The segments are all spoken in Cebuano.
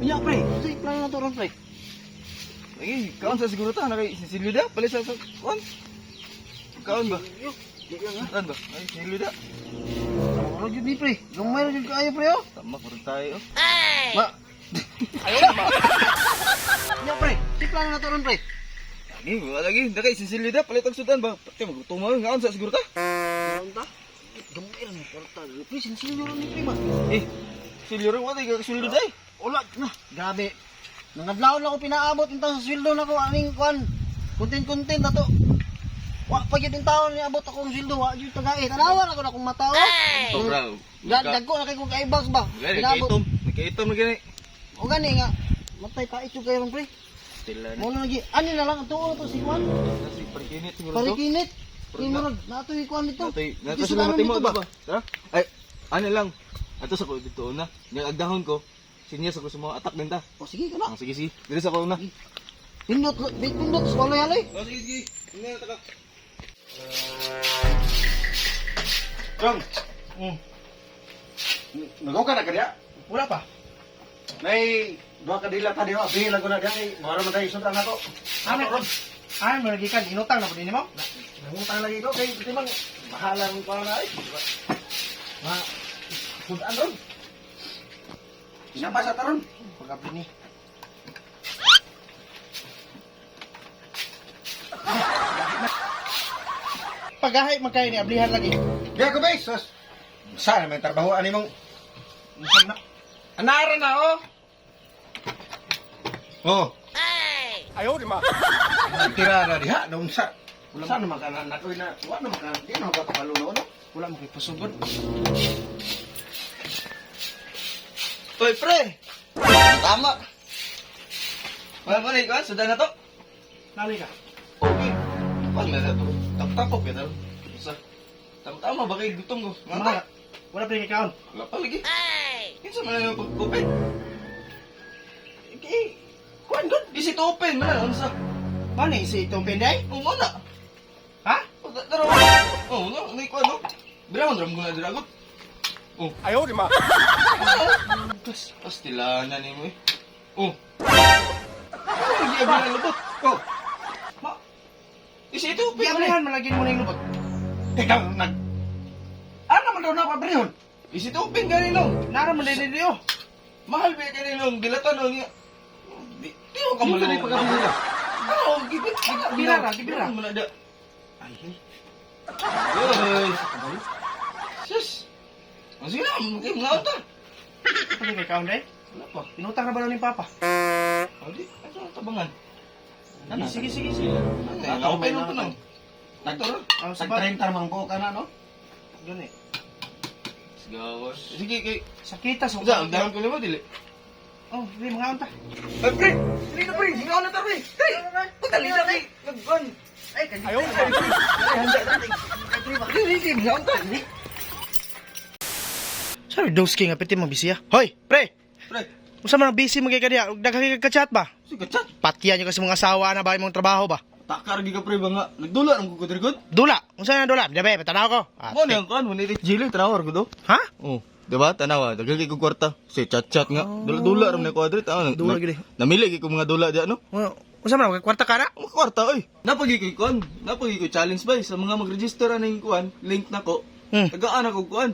Unya pre, unsay plano na to ron pre? Lagi, kaon sa siguro ta nakay sisilyo da pala sa kuan. Kaon ba? Kaon ba? Ay, sisilyo da. Oro jud ni pre. Gamay ra jud kaayo pre oh. Tama ko rin tayo. Ma. Ayaw ba? Unya pre, unsay plano na to ron pre? Lagi, wala lagi. Nakay sisilyo da palit ang sudan ba? Pati magutom mo ngaon sa siguro ta. Kaon ta? Gamay ra ni kwarta. Pre, sinsilyo ra ni pre ba? Eh, silyo rin wala kay suldo day. Wala na, grabe. Nangadlawon ako pinaabot inta sa sweldo nako aning kwan. Content-content na to. Wa pa gyud taon niabot akong sweldo, wa gyud tagae. Tanawan ako na akong mata oh. Sobra. Dagko na kay kong kaibas ba. Gani, Pinaabot. kaitom. Nagkaitom na gani. O gani nga matay pa ito kayo ron pre. Tila na. Mo na lagi ani na lang ang tuo na to si kwan. Kasi parkinit siguro to. Parikinit. Ni murag nato yung kwan dito. Natay, Dito nato sa sila kanon matimo dito ba? Tara. Ay, ano lang. Ato sa ko dito una. Nya agdahon ko. Sinyas ako sa mga attack din ta. O sige kana. Ah, sige sige. Dili sa ko una. Pindot, pindot sa waloy haloy. Oh, sige sige. Ingat ka. Chong, nagaw ka na kaya? Wala pa. May duha ka dila pa diha, bilang ko na diha, eh, mara man tayo isundan na to. Ano ron? Ay, mo lagi kan inutang na pud nimo. Nangutang lagi ko, kay pati man, bahala ron pa na ay. Ma, sudan ron. Pinapasa ta ron. Pagabli ni. Pagahay man kayo ni ablihan lagi. Diha ko ba, sus. Saan may trabaho ani mong Unsa na? Anara na oh. Oh. Ayaw di ma. Tira na diha, naunsa. Wala naman ka na nakoy na, wala naman ka, di naman ka kabalo na no. Wala mo kay pasugod. Hoy, pre. Tama. Wala mo na ikaw, sudan na to. Nali ka. Okay. Pag na to. Tap-tapok ya taro. Sa. Tama-tama ba kay gutom ko? Wala. Mata. Wala pa kay kaon. Wala pa lagi. Kinsa man na yung pag-open? Okay. Kuan good. Is it open man na unsa? Mani si itong pinday? Oo na. Ha? Tara. Oh, no, may kuan no. Bira man drum ko na dira ko. Oh. Ayaw di ma. Pas, pastila na nimo eh. Oh. Ano lagi ang mga lubot? Oh, Ma. Is it open man eh. Giablihan man lagi mo ning lubot. ikaw nag Ano man daw na pabrihon? Is it open gani no? Nara man dili oh. Mahal ba kanilong dilatan o niya? Di, di ko ka Kinsa ni malunong. pagkabila? Ano, gibit, Gibira ra, gibira. Mo na da. Ay, Oy. Sus. Ang sige na, mga ta. Pwede kay kaon day? Wala pa. Inutang na ba daw ni papa? O di, ano ang tabangan? Ano? Sige sige sige. Ano, open mo pa nang. Nagturo. Ang Tag sabat. 30 man ko ka na no. Gani. Sigawan. Sige, kay. Sakita sa Usa, ang dahon ko lima, dili. Oh, dili mga unta. Ay, pre! Dili na, pre! Sigaw na ta, pre! Pre! Pagdali na, pre! Nagban! Ay, kay Ayaw na, pre! Ay, handa na, pre! Dili, dili, sigaw ta! Sorry, doski nga piti magbisiya. Hoy, pre. Pre! Usa man ang busy magay ka diha, ug daghan kay ka-chat ba? Sige, chat! Patyan nyo kasi mga asawa na ba imong trabaho ba? Takar gi ka pre ba nga? Nagdula ang kukudir gud. Dula, unsa na dula? Dabe, tanaw ko. Ate. Mo ni ang kuan, mo ni Jilly tanaw ra gud. Ha? Oh, diba? Tanawa, daghan kay kog kwarta. Si chat chat nga. Dula-dula ra man ko adrit. Ah, Dula gid. Namili gid ko mga dula diya no. Unsa man kay kwarta ka na? Mga kwarta oy. Napagi koy kuan, napagi koy challenge bay sa mga mag-register aning kuan, link nako. Tagaan ako kuan.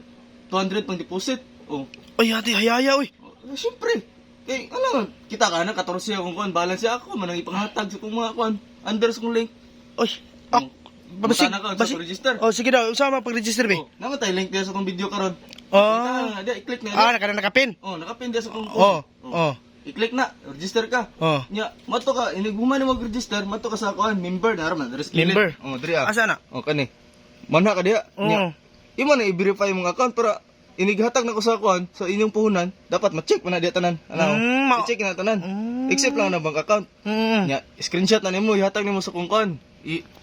200 pang deposit. Oh. Ay, ate, hayaya oy. Oh, Siyempre. Kay alam, kita ka na 14 akong kuan, balance ako man ang ipanghatag sa kong mga kuan. Under sa kong link. Oy. Ah, basig, Basta na ka, basig. sa register. Oh, sige daw, unsa man pag-register be? Oh, naman tayo link diya sa kong video karon. Oh. Kita na, diya, i-click na. Ah, naka nakapin. Oh, nakapin diya sa kong Oh, oh. I-click na, register ka. Oh. Nya, mato ka, inighuman na mag-register, mato ka sa kuan, member na ram na diri sa kilid. Member. Oh, diri ah. Asa na? Oh, kani. Manha ka diha. Oo. Nya. Imo na i-verify imong account para inighatag na ko sa kuan sa inyong puhunan, dapat ma-check man na diha tanan. Ano? I-check na tanan. Except lang na bank account. Nya, screenshot na nimo, ihatag nimo sa kong kuan.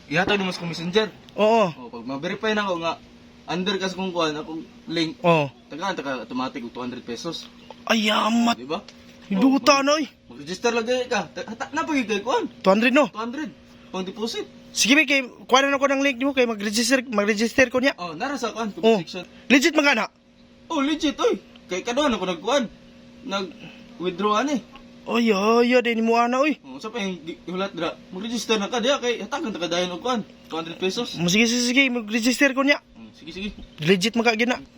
Ihatag nimo sa kong messenger. Oo. Oh, pag ma-verify na ko nga under ka sa kong kuan, akong link, Oh. tagaan ta ka automatic og 200 pesos. Ay, amat. Di ba? Duta na oy. Mag-register lang gaya ka. Napagig kay kuan. 200 no. 200 pang deposit. Sige be kay kuha na ko ng link nimo kay mag-register ko niya. Oh, nara sa kuan, Oh. comment section. Legit man ka na. Oh, legit oy. Kay kadoon ako nagkuan. Nag withdraw ani. Oy, oy, oy, di mo ana oy. Oh, unsa pa yung hulat dira? Mag-register na ka diha kay hatagan ta ka dayon og kuan, 200 pesos. Sige, sige, sige, mag-register ko niya. Sige, sige. Legit man ka gina.